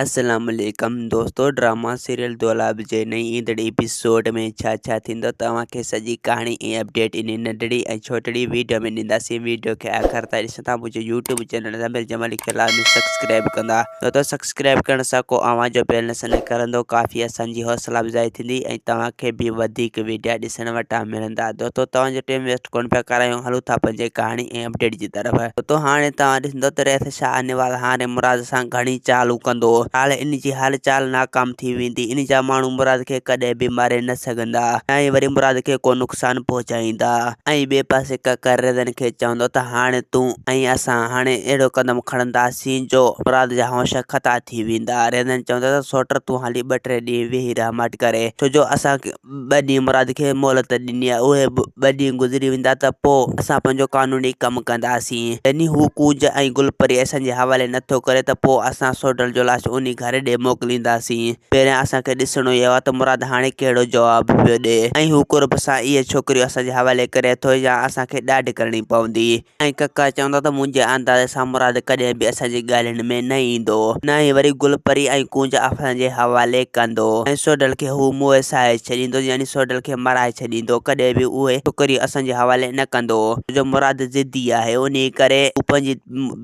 السلام عليڪم دوستو ڊراما سيريل دولاب جي نئين ايندڙ ايپيسوڊ ۾ ڇا ڇا ٿيندو توهان کي سڄي ڪهاڻي ۽ اپڊيٽ انهي ننڍڙي ۽ ڇوٽڙي ويڊيو ۾ ڏينداسين ويڊيو کي آخر تائين ڏسندا منهنجو يوٽيوب چينل ضمير جمالي کي لازمي سبسڪرائب ڪندا دوستو سبسڪرائب ڪرڻ سان ڪو اوهان جو بيلنس نه ڪرندو ڪافي اسان جي حوصلا افزائي ٿيندي ۽ توهان کي به وڌيڪ ويڊيا ڏسڻ وٽان ملندا دوستو توهان جو ٽيم ويسٽ ڪونه پيا ڪرايون هلون ٿا پنهنجي ڪهاڻي ۽ اپڊيٽ جي طرف دوستو هاڻي توهان ڏسندو ته رئيس شاهنواز هاڻي مراد سان گهڻي چالون ڪندو. حال ان جي هر چال ناڪام ٿي ويندي. ان جا ماڻهو مراد کي ڪڏهن به ماري نه سگهندا نه ئي وري مراد کي ڪو نقصان پهچائيندا. ۽ ٻئي پاسي ڪڪر ريزن کي چوندو ته هاڻي تون ۽ اسان هاڻي اهڙو قدم کڻنداسين جو مراد جا هوش خطا ٿي ويندا. ريزن چوندو ته سوٽ تون هلي ٻه ٽي ڏينهن ويهي رهه ماٺ ڪري ڇو جو اسان ٻه ڏينهن مراد کي مهلت ڏني آهي، اهي به ٻه ڏينهن گذري ويندا ته پوء اسان پنهنجو قانوني ڪم ڪنداسين. يعني هو ڪونج ۽ گل پري اسان جي حوالي نه ٿو ڪري ته پوء اسان سوڍل جو لاش انهي گهر ڏي موڪلينداسين. پهريان اسان کي ڏسڻو اهو آهي ته مراد هاڻي ڪهڙو جواب پيو ڏي ۽ هو قرب سان اهي ڇوڪريون اسان جي حوالي ڪري ٿو يا اسان کي ڏاڍ ڪرڻي پوندي. ۽ ڪڪا چوندو ته منهنجي اندازي سان مراد ڪڏهن به اسان جي ڳالهين ۾ نه ايندو، نه ئي وري گل پري ۽ ڪونج اسان جي حوالي ڪندو ۽ سوڍل کي هو موهي ساهي ڇڏيندو يعني سوڍل کي مارائي ڇڏيندو، ڪڏهن به اهي ڇوڪريون اسان جي حوالي نه ڪندو، ڇو جو مراد ضدي آهي، انهيء ڪري هو پنهنجي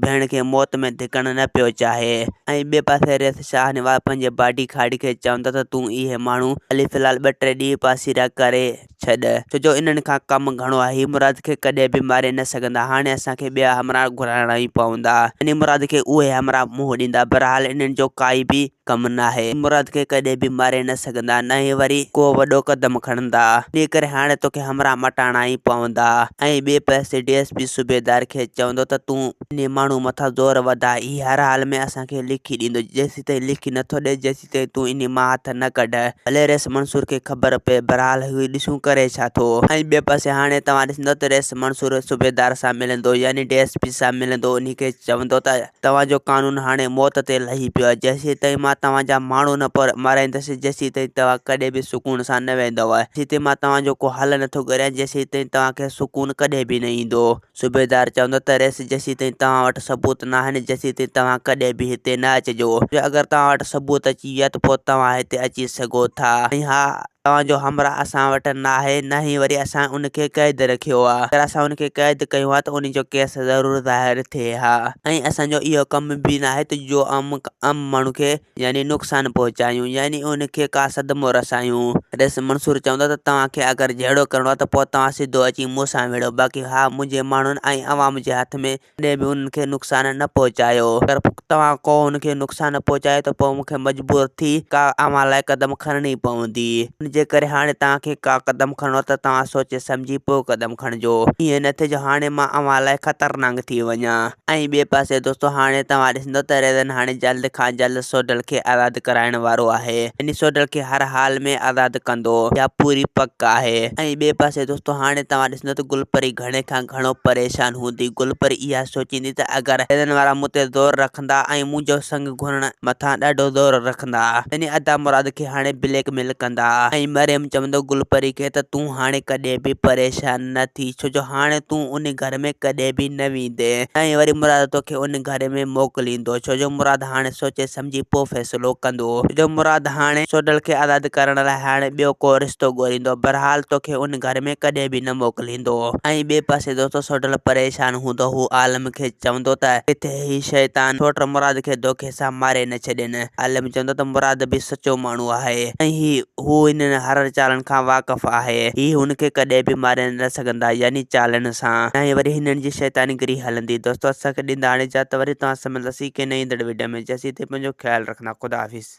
ڀيڻ کي موت ۾ ڌڪڻ نه پيو چاهي. ۽ ٻئي پاسي ريس شاهنواز پنهنجي باڊي گارڊ کي چوندو ته تون اهي ماڻهو هلي في الحال ٻه ٽي ڏينهن پاسيرا ڪري. ڇڏ، ڇو جو انهن کان ڪم گهڻو آهي. هي مراد کي ڪڏهن به ماري نه سگهندا. هاڻي اسان کي ٻيا همراهه گهرائڻا ئي پوندا. يعني مراد کي اهي همراهه منهن ڏيندا. بهرحال انهن جو ڪائي به ڪم ناهي. هي مراد کي ڪڏهن به ماري نه سگهندا، نه ئي وري ڪو وڏو قدم کڻندا. انهيء ڪري هاڻي توکي همراهه مٽائڻا ئي پوندا. ۽ ٻئي پاسي ڊي ايس پي صوبيدار کي چوندو ته تون انهيء ماڻهوء مٿان زور وڌاء. هي هر حال ۾ اسان کي لکي ڏيندو. جيسيتائين لکي نٿو ڏئي، جيسيتائين. تي تون انهي مان هٿ نه ڪڍ. ڀلي رئيس منصور کي خبر پئي. بھرحال هي ڏسون ڪري ڇا ٿو. ۽ ٻئي پاسي هاڻي توهان ڏسندؤ ته رئيس منصور صوبيدار سان ملندو يعني ڊي ايس پي سان ملندو انهي کي چوندو ته توهان جو قانون هاڻي موت تي لهي پيو آهي جيسيتائين مان توهان جا ماڻهو نه مارائيندس جيسيتائين توهان ڪڏهن به سڪون سان نه ويندؤ جيسيتائين مان توهان جو ڪو حل نٿو ڪريان جيسيتائين توهان کي سڪون ڪڏهن به نه ايندو. صوبيدار چوندو ته ريس جيسيتائين توهان وٽ ثبوت ناهن جيسيتائين توهان ڪڏهن به هتي نه اچجو جو اگر توهان وٽ ثبوت اچي ويا ته پوء توهان هتي اچي سگهو ٿا ۽ ها توهان جو همراهه اسان وٽ ناهي نه ئي وري اسان ان کي قيد رکيو آهي اگر اسان ان کي قيد ڪيون ها ته ان جو ڪيس ضرور ظاهر ٿئي ها ۽ اسان جو اهو ڪم به ناهي ته جو عام ماڻهو کي يعني نقصان پهچايون يعني ان کي ڪا صدمو رسايون. رئيس منصور چوندو ته توهان کي اگر جهيڙو ڪرڻو آهي ته پوء توهان سڌو اچي مون سان وڙهو باقي ها منهنجي ماڻهن ۽ عوام جي هٿ ۾ ڪڏهن به انهن کي نقصان نه پهچايو. اگر توهان ڪو ان کي نقصان پهچايو ته پوء مون کي مجبور ٿي ڪا اوهان لاء قدم کڻڻي پوندي. ان جي ڪري هاڻي توهان کي ڪا قدم کڻڻو آهي ته توهان سوچي سمجهي پوء قدم کڻجو. ائين نه ٿئي جو هاڻي مان اوهان لاء خطرناڪ ٿي وڃان. ۽ ٻئي پاسي دوستو هاڻي توهان ڏسندو ته ريزن هاڻي جلد کان جلد سوڍل کي آزاد ڪرائڻ وارو آهي يعني سوڍل کي هر حال ۾ آزاد ڪندو اها پوري پڪ آهي ۽ ٻئي پاسي دوستو هاڻي توهان ڏسندو ته گل پري گهڻي کان گهڻو پريشان هوندي گل پري اها سوچيندي ته اگر ريزن وارا مون تي زور رکندا ۽ منهنجو سڱ گهرڻ مٿان ڏاڍو زور رکندا يعني ادا مراد کي هاڻي بليڪ ميل ڪندا ۽ مريم چوندو گل پري کي ته تون هاڻي ڪڏهن به پريشان نه ٿي ڇو جو هاڻي تون ان گهر ۾ ڪڏهن به نه ويندين ۽ وري مراد توکي ان گهر ۾ موڪليندو ڇو جو مراد هاڻي سوچي سمجهي پوء فيصلو ڪندو ڇو جو مراد هاڻي سوڍل کي آزاد ڪرڻ لاء هاڻي ٻيو ڪو رستو ڳوليندو بھرحال توکي ان گهر ۾ ڪڏهن به نه موڪليندو. ۽ ٻئي پاسي دوستو سوڍل پريشان هوندو هو عالم کي چوندو ته ڪٿي هي شيطان سوٽ مراد کي دوکي سان ماري نه ڇڏين. عالم چوندو ته مراد به سچو ماڻهو آهي ۽ هي هو انهن هر چالن کان واقف آهي. هي هن کي ڪڏهن به ماري نه سگهندا يعني چالن سان نه ئي وري هنن جي شيطانگري هلندي. دوستو اسان کي ڏيندا هاڻي اجازت وري توهان سان ملنداسين ڪنهن نئين ايندڙ وڊيو ۾ جيسين تائين پنهنجو خيال رکندا خدا حافظ.